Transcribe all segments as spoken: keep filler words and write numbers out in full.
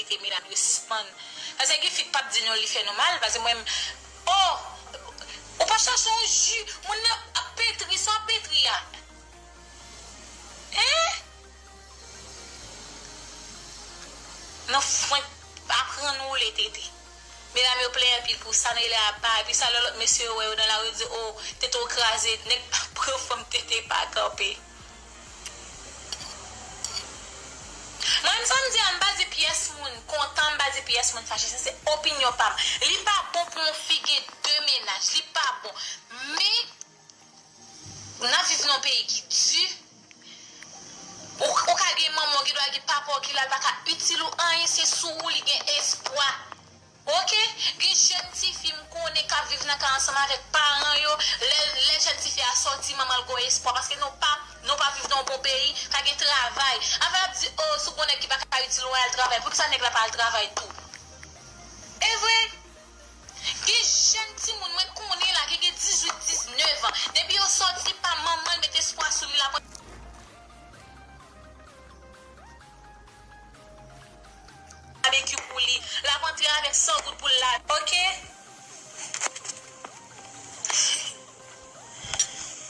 Te medam yo sispann. Paske gen fi k p ap di non li fè nou mal, paske mwen menm, oh, ou pa chache yon ji, moun nan ap petri, sa w ap petri a? Hein? Nan fwen, aprann woule tete. Medam yo plenyen anpil pou sa, nan rele apa, epi sa lè lòt mesye yo wè yo nan lari yo di, oh, tete w kraze, nèg pa pran fanm tete pa kanpe. Mwen menm sa m di a, m pa di pyès moun kontan, m pa di pyès moun fache, sa se opinyon pa m. Li pa bon pou yon fi gen de mennaj, li pa bon. Men, n ap viv nan yon peyi ki di. Ou, ou ka gen manman w, gen dwa gen papa w ki la, l pa ka itil ou anyen, se sou ou li gen espwa. Oke? Gen jèn tifi m konnen k ap viv nan kay ansanm avèk paran yo. Lè, lè jèn tifi a sòti, manman l gen espwa, paske nou pa, nou pa viv nan yon bon peyi, pa gen travay. Avan y ap di, oh, si w gen yon nèg ki pa ka itil ou, al travay. Poukisa nèg la pa al travay tou? E vre? Gen jèn timoun mwen konnen la ki gen dizuit, diznèf an. Depi yo sòti pa manman l met espwa sou li, l ap babekyou pou li. L ap antre avèk san goud pou l la. Oke?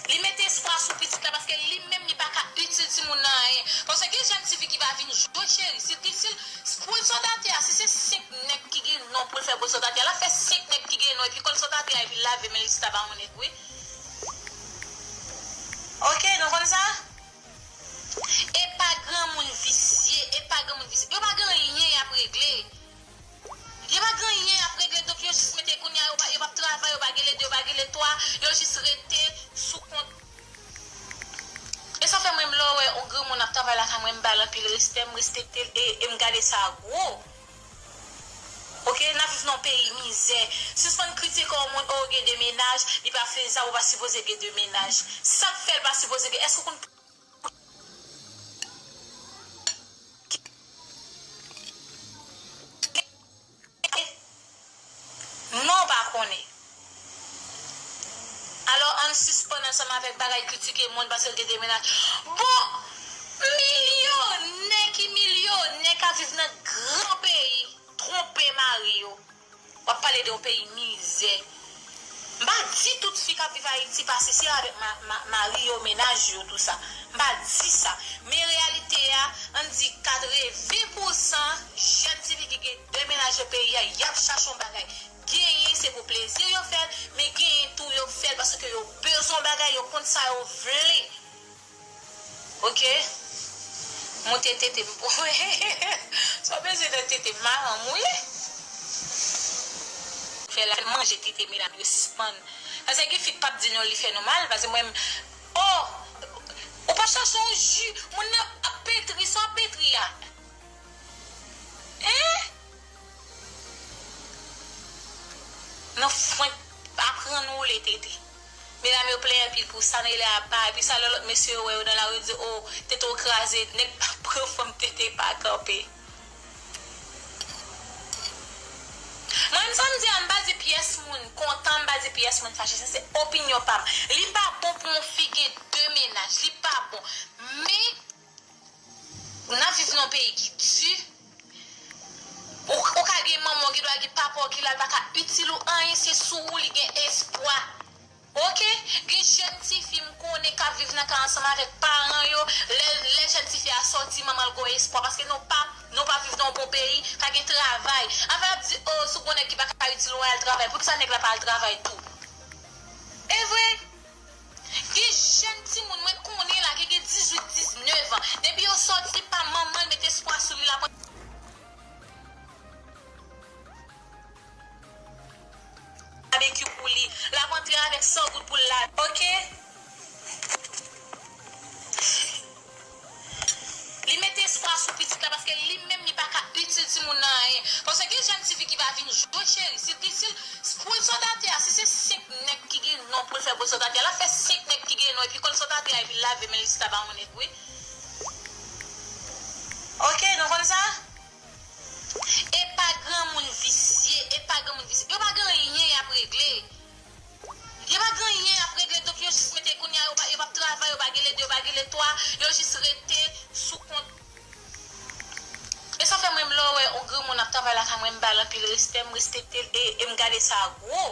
Li mete espwa sou pitit la paske li menm li pa ka itil timoun nan anyen. Paske gen jèn tifi ki va vin jwe cheri, si l itil, pou l sot atè a, si se senk nèg ki gen non pou l fè pou l sot atè a, l ap fè senk nèg ki gen non epi kò l sot atè a epi l lave men l chita ba yon nèg wi. Oke, nou konn sa? E pa granmoun visye, e pa granmoun visye. Yo pa gen anyen y ap regle. Yo pa gen anyen y ap regle, donk yo jis mete kounye a, yo pa, yo p ap travay, yo pa gen lede, yo pa gen letwa, yo jis rete sou kont. E sa fè mwen, lè w wè yon granmoun ap travay lakay mwen, m ba l anpil respè, m respekte l, e, e m gade sa gwo. Oke, n ap viv nan yon peyi mizè. Sispann kritike yon moun, oh, gen de mennaj, li pa fezab, ou pa sipoze gen de mennaj. Sa k fè l pa sipoze gen, èske w konn Non, w pa konnen. Alò, ann sispann ansanm avèk bagay kritike moun paske l gen de mennaj. Bon, milyonè ki milyonè k ap viv nan gran peyi, twonpe mari yo. W ap pale de yon peyi mizè. M pa di tout fi k ap viv Ayiti pase se avèk ma, ma, mari yo, mennaj yo, tou sa. M pa di sa. Men reyalite a, ann di katreven pousan jèn tifi ki gen de mennaj nan peyi a, y ap chache yon bagay. Genyen se pou plezi yo fè l, men genyen tou yo fè l paske yo bezwen yon bagay, yo konn sa yo vle. Oke? Monte tete m pou. Sa w bezwen nan tete m, maranm wi. Fè la manje tete medam yo sispann. Paske gen fi k p ap di non li fè nou mal, paske mwen menm, oh, ou pa chache yon ji, moun nan ap petri, sa w ap petri a? Hein? Nan fwen, aprann woule tete. Medam yo plenyen anpil pou sa, nan rele apa, epi sa lè lòt mesye yo wè yo nan lari yo di, oh, tete w kraze, nèg pa pran fanm tete pa kanpe. Mwen menm sa m di a, m pa di pyès moun kontan, m pa di pyès moun fache, sa se opinyon pa m. Li pa bon pou yon fi gen de mennaj, li pa bon. Men, n ap viv nan yon peyi ki di. Ou, ou ka gen manman w, gen dwa gen papa w ki la, l pa ka itil ou anyen, se sou ou li gen espwa. Oke? Gen jèn tifi m konnen k ap viv nan kay ansanm avèk paran yo. Lè, lè jèn tifi a sòti, manman l gen espwa, paske nou pa, nou pa viv nan yon bon peyi, pa gen travay. Avan y ap di, oh, si w gen yon nèg ki pa ka itil ou, al travay. Poukisa nèg la pa al travay tou? E vre? Gen jèn timoun mwen konnen la ki gen dizuit, diznèf an. Depi yo sòti pa manman l met espwa sou li, l ap babekyou pou li. L ap antre avèk san goud pou l la. Oke? Li mete espwa sou pitit la paske li menm li pa ka itil timoun nan anyen. Paske gen jèn tifi ki va vin jwe cheri, si l itil, pou l sot atè a, si se senk nèg ki gen non pou l fè pou l sot atè a, l ap fè senk nèg ki gen non epi kò l sot atè a epi l lave men l chita ba yon nèg wi. Oke, nou konn sa? E pa granmoun visye, e pa granmoun visye. Yo pa gen anyen y ap regle. Yo pa gen anyen y ap regle, donk yo jis mete kounye a, yo pa, yo p ap travay, yo pa gen lede, yo pa gen letwa, yo jis rete sou kont. E sa fè mwen menm lè w wè yon granmoun travay lakay mwen, m ba l anpil respè, m respekte l e, e m gade sa gwo.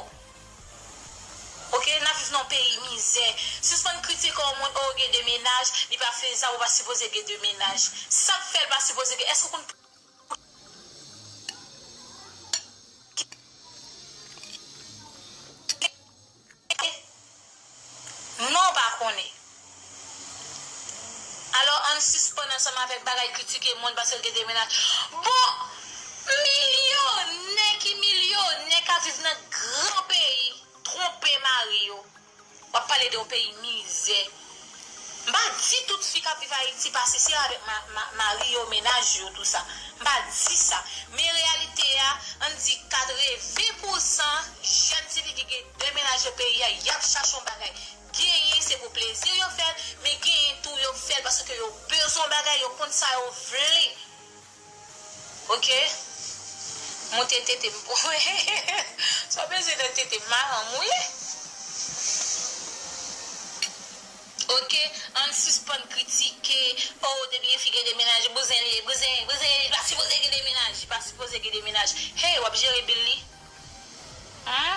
Oke, n ap viv nan yon peyi mizè. Sispann kritike yon moun, o, gen de mennaj, li pa fezab, ou pa sipoze gen de mennaj. Sa k fè l pa sipoze gen, èske w konn Non, w pa konnen. Alò, ann sispann ansanm avèk bagay kritike moun paske l gen de mennaj. Bon, milyonè ki milyonè k ap viv nan gran peyi, twonpe mari yo. W ap pale de yon peyi mizè. M pa di tout fi k ap viv Ayiti pa sisye avèk ma, ma, mari yo, mennaj yo, tou sa. M pa di sa. Men reyalite a, ann di katreven pousan jèn tifi ki gen de mennaj nan peyi a, y ap chache yon bagay. Genyen se pou plezi yo fè l, men genyen tou yo fè l paske yo bezwen yon bagay, yo konn sa yo vle. Oke? Monte tete m. Sa w bezwen nan tete m, maranm ou ye? Oke, ann sispann kritike. O, depi yon fi gen de mennaj, bouzen li ye, bouzen, bouzen, li pa sipoze gen de mennaj, li pa sipoze gen de mennaj. Hey, w ap jere bil li? Humm,